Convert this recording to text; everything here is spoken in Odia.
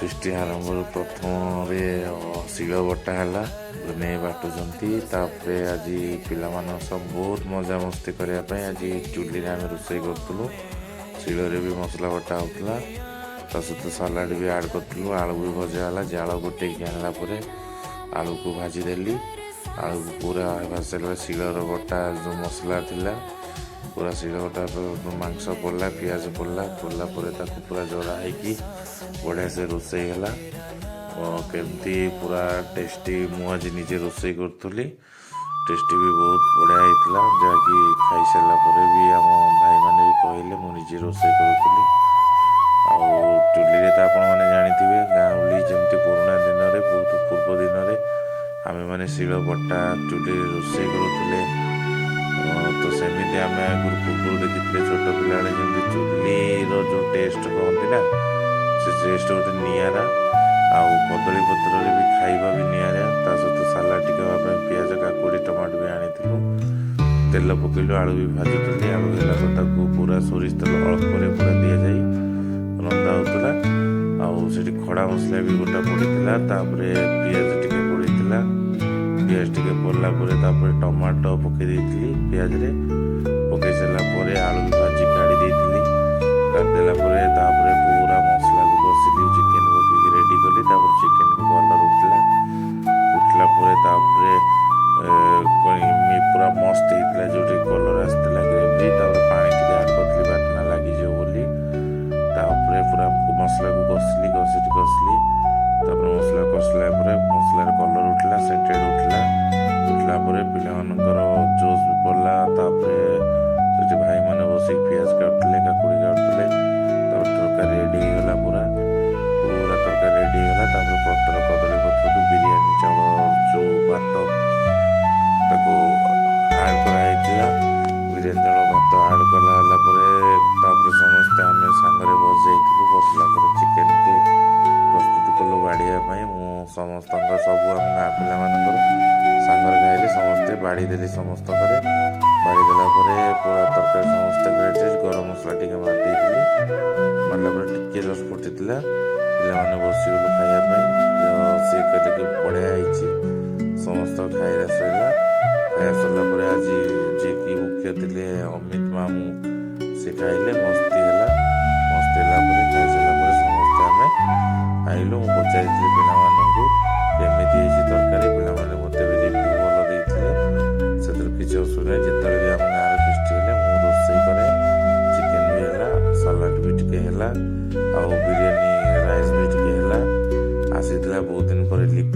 ଫିଷ୍ଟି ଆରମ୍ଭରୁ ପ୍ରଥମରେ ଶିଳ ବଟା ହେଲା, ନେଇ ବାଟୁଛନ୍ତି। ତାପରେ ଆଜି ପିଲାମାନଙ୍କ ସହ ବହୁତ ମଜାମସ୍ତି କରିବା ପାଇଁ ଆଜି ଚୁଲିରେ ଆମେ ରୋଷେଇ କରୁଥିଲୁ। ଶିଳରେ ବି ମସଲା ବଟା ହେଉଥିଲା, ତା ସହିତ ସାଲାଡ଼ ବି ଆଡ଼୍ କରିଥିଲୁ। ଆଳୁ ବି ଭଜା ହେଲା। ଜାଳ ଗୋଟେଇକି ଆଣିଲା ପରେ ଆଳୁକୁ ଭାଜିଦେଲି। ଆଳୁକୁ ପୁରା ଭାଜି ସାରିଲା, ଶିଳର ବଟା ଯେଉଁ ମସଲା ଥିଲା, ପୁରା ଶିଳ ବଟା ମାଂସ ପଡ଼ିଲା, ପିଆଜ ପଡ଼ିଲା। ପଡ଼ିଲା ପରେ ତାକୁ ପୁରା ଜରା ହେଇକି ବଢ଼ିଆ ସେ ରୋଷେଇ ହେଲା। କେମିତି ପୁରା ଟେଷ୍ଟି। ମୁଁ ଆଜି ନିଜେ ରୋଷେଇ କରୁଥିଲି। ଟେଷ୍ଟି ବି ବହୁତ ବଢ଼ିଆ ହେଇଥିଲା, ଯାହାକି ଖାଇସାରିଲା ପରେ ବି ଆମ ଭାଇମାନେ ବି କହିଲେ। ମୁଁ ନିଜେ ରୋଷେଇ କରୁଥିଲି ଆଉ ଚୁଲିରେ ତ ଆପଣମାନେ ଜାଣିଥିବେ, ଗାଉଁଲି ଯେମିତି ପୁରୁଣା ଦିନରେ, ବହୁତ ପୂର୍ବ ଦିନରେ ଆମେମାନେ ଶିଳ ବଟା ଚୁଲିରେ ରୋଷେଇ କରୁଥିଲେ। ତ ସେମିତି ଆମେ ଆଗରୁ ପୂର୍ବରୁ ଦେଖିଥିଲେ, ଛୋଟ ପିଲାବେଳେ ଯେମିତି ଚୁଲିର ଯେଉଁ ଟେଷ୍ଟ କହନ୍ତି ନା, ସେ ଟେଷ୍ଟ ଗୋଟେ ନିଆରା। ଆଉ କଦଳୀ ପତ୍ରରେ ବି ଖାଇବା ବି ନିଆରା। ତା ସହିତ ସାଲାଡ଼ ଟିକେ ହେବା ପାଇଁ ପିଆଜ, କାକୁଡ଼ି, ଟମାଟୋ ବି ଆଣିଥିଲୁ। ତେଲ ପକେଇଲୁ, ଆଳୁ ବି ଭାଜୁଥିଲି। ଆଳୁ ହେଲା ପରେ ତାକୁ ପୁରା ସୋରିଷ ତେଲ ଅଳ୍ପରେ ପୁରା ଦିଆଯାଇ ରନ୍ଧା ହେଉଥିଲା। ଆଉ ସେଠି ଖଡ଼ା ମସଲା ବି ଗୋଟା ପଡ଼ିଥିଲା। ତାପରେ ପିଆଜ ଟିକେ ପଡ଼ିଥିଲା। ପିଆଜ ଟିକେ ପଡ଼ିଲା ପରେ ତାପରେ ଟମାଟୋ ପକେଇ ଦେଇଥିଲି। ପିଆଜରେ ପକେଇ ସାରିଲା ପରେ ଆଳୁ ବି ଭାଜି କାଢ଼ି ଦେଇଥିଲି। କାଢ଼ିଦେଲା ପରେ ତାପରେ ପୁରା ମସଲାକୁ କଷିଲି, ଚିକେନ ପକେଇକି ରେଡ଼ି କଲି। ତାପରେ ଚିକେନକୁ କଲର୍ ଉଠିଲା। ଉଠିଲା ପରେ ତାପରେ ପୁରା ମସ୍ତ ହେଇଥିଲା, ଯେଉଁଠି କଲର୍ ଆସିଥିଲା ଗ୍ରେଭି। ତାପରେ ପାଣି ଟିକେ ଆଡ଼୍ କରିଥିଲି, ବାଟଣା ଲାଗିଯିବ ବୋଲି। ତାପରେ ପୁରା ମସଲାକୁ କଷିଲି, କଷିଲି, କଷିଲି। ତାପରେ ମସଲା କଷିଲା ପରେ ମସଲାର କଲର୍ ଉଠିଲା, ସେଣ୍ଟେଡ଼ ଉଠିଲା। ଉଠିଲା ପରେ ପିଲାମାନଙ୍କର ଜୋସ୍ ବି ପଡ଼ିଲା। ତାପରେ ସେଠି ଭାଇମାନେ ବସିକି ପିଆଜ କାଟୁଥିଲେ, କାକୁଡ଼ି କାଟୁଥିଲେ। ତାପରେ ତରକାରୀ ରେଡ଼ି ହେଇଗଲା। ପୁରା ପୁରା ତରକାରୀ ରେଡ଼ି ହେଇଗଲା। ତାପରେ ପତ୍ର, କଦଳୀ ପତ୍ରକୁ ବିରିୟାନୀ ଚାଉଳ ଯେଉଁ ଭାତ, ତାକୁ ଆଡ଼୍ କରାହେଇଥିଲା। ବିରିୟାନୀ ଚାଉଳ ଭାତ ଆଡ଼୍ କଲା ହେଲା ପରେ ତାପରେ ସମସ୍ତେ ଆମେ ସାଙ୍ଗରେ ବସିଯାଇଥିଲୁ। ବସିଲା ପରେ ଚିକେନକୁ ପ୍ରସ୍ତୁତ କଲୁ ବାଢ଼ିବା ପାଇଁ। ମୁଁ ସମସ୍ତଙ୍କ, ସବୁ ଆମ ଗାଁ ପିଲାମାନଙ୍କର ସାଙ୍ଗରେ ଖାଇଲେ। ସମସ୍ତେ ବାଢ଼ି ଦେଲି ସମସ୍ତଙ୍କରେ। ବାଢ଼ି ଦେଲା ପରେ ପୁରା ତରକାରୀ ସମସ୍ତେ ଖାଇଲେ। ଗରମ ମସଲା ଟିକେ ମାରି ଦେଇଥିଲି। ମାରିଲା ପରେ ଟିକେ ଜଷ୍ଟ ଫୁଟିଥିଲା, ପିଲାମାନେ ବସିଗଲୁ ଖାଇବା ପାଇଁ। ତ ସିଏ କହିଲେ କି ବଢ଼ିଆ ହେଇଛି। ସମସ୍ତ ଖାଇବା ସରିଲା। ଖାଇବା ସରିଲା ପରେ ଆଜି ଯିଏକି ମୁଖ୍ୟ ଥିଲେ ଅମିତ ମାମୁଁ, ସେ ଖାଇଲେ। ମସ୍ତି ହେଲା। ମସ୍ତି ହେଲା ପରେ, ଖାଇସାରିଲା ପରେ ସମସ୍ତେ ଆମେ ଖାଇଲୁ। ମୁଁ ପଚାରିଥିଲି ପିଲାମାନଙ୍କୁ କେମିତି ହେଇଛି ତରକାରୀ। ପିଲାମାନେ ମୋତେ ବି ରିଭ୍ୟୁ ଭଲ ଦେଇଥିଲେ। ସେଥିରେ କିଛି ଅସୁବିଧା ନାହିଁ। ଯେତେବେଳେ ବି ଆମ ଗାଁରେ ଫିଷ୍ଟି ହେଲେ ମୁଁ ରୋଷେଇ କରେ। ଚିକେନ ବି ହେଲା, ସାଲାଡ଼ ବି ଟିକେ ହେଲା, ଆଉ ବିରିୟାନୀ ରାଇସ୍ ବି ଟିକେ ହେଲା। ଆସିଥିଲା ବହୁତ ଦିନ ପରେ ଲିପି।